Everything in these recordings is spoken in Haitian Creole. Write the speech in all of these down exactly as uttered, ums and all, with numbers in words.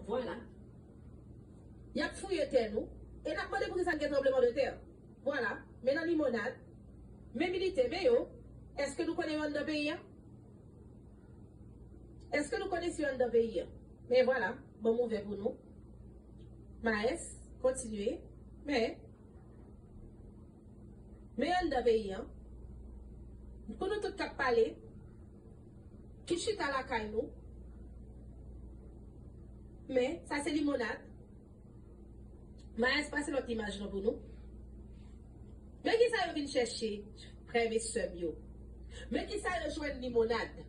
Vwala. Y ap fouye tè nou. E n ap mande poukisa n gen tranbleman de tè. Vwala. Men nan limonad. Men militè, men yo. Èske nou konnen yo anndan peyi a? Èske nou konnen si yo anndan peyi a? Men vwala. Bon, m ouvè pou nou. Maes, kontinye. Men, men anndan peyi a. Pou nou tout k ap pale, ki chita lakay nou. Men, sa se limonad. Maes pase lòt imaj lan pou nou. Men kisa yo vin chèche, frè m e sè m yo. Men kisa yo jwenn limonad.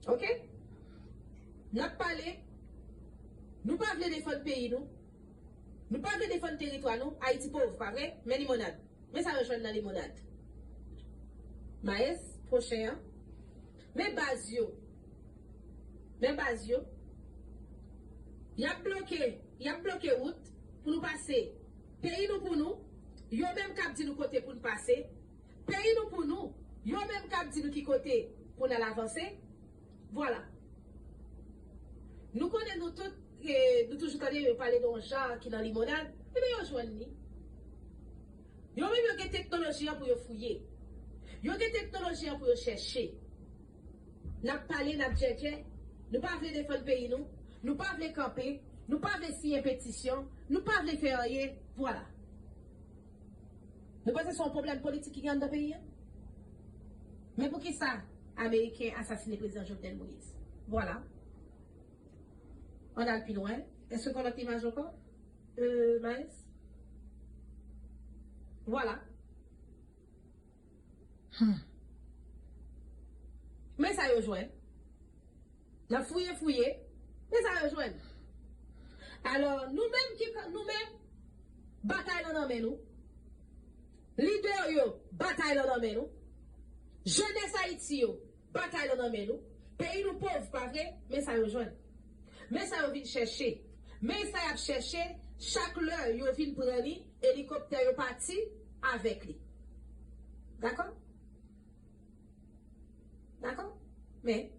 Oke? N ap pale. Nou pa vle defann peyi nou. Nou pa vle defann teritwa nou. Ayiti pòv, pa vre? Men limonad. Men sa yo jwenn nan limonad. Maes, pwochen an. Men baz yo. Men baz yo. Y ap bloke, y ap bloke wout pou nou pase. Peyi nou pou nou. Yo menm k ap di nou kote pou n pase. Peyi nou pou nou. Yo menm k ap di nou ki kote pou n al avanse. Vwala. Nou konnen nou tout, e, nou toujou tande yo pale de yon jan ki nan limonad. Ebyen, yo jwenn li. Yo menm yo gen teknoloji an pou yo fouye. Yo gen teknoloji an pou yo chèche. N ap pale, n ap djèdjè. Nou pa vle defann peyi nou. Nou pa vle kanpe. Nou pa vle siyen petisyon. Nou pa vle fè anyen. Vwala. Nou panse se yon pwoblèm politik ki gen anndan peyi a? Men poukisa Ameriken asasine prezidan Jovenel Moïse? Vwala. Ann al pi lwen. Èske gen lòt imaj ankò? Euh, Maes? Vwala. Hmm. Men sa yo jwenn. N ap fouye, fouye. Men sa yo jwenn. Alò, nou menm ki, nou menm, batay lan nan men nou. Lidè yo, batay lan nan men nou. Jenès Ayiti yo, batay lan nan men nou. Peyi nou pòv, pa vre? Men sa yo jwenn. Men sa yo vin chèche. Men sa y ap chèche, chak lè yo vin pran li, elikoptè yo pati avèk li. Dakò? Dakò? Men,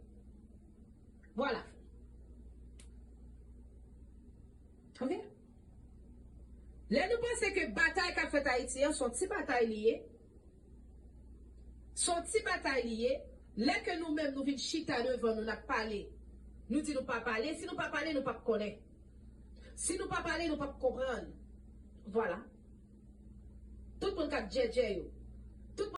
vwala. Oke? Lè nou panse ke batay k ap fèt Ayiti an, se yon ti batay li ye, se yon ti batay li ye, lè ke nou menm nou vin chita devan nou, n ap pale, nou di nou pa pale, si nou pa pale, nou p ap konnen. Si nou pa pale, nou p ap konprann. Vwala. Tout moun k ap djèdjè yo,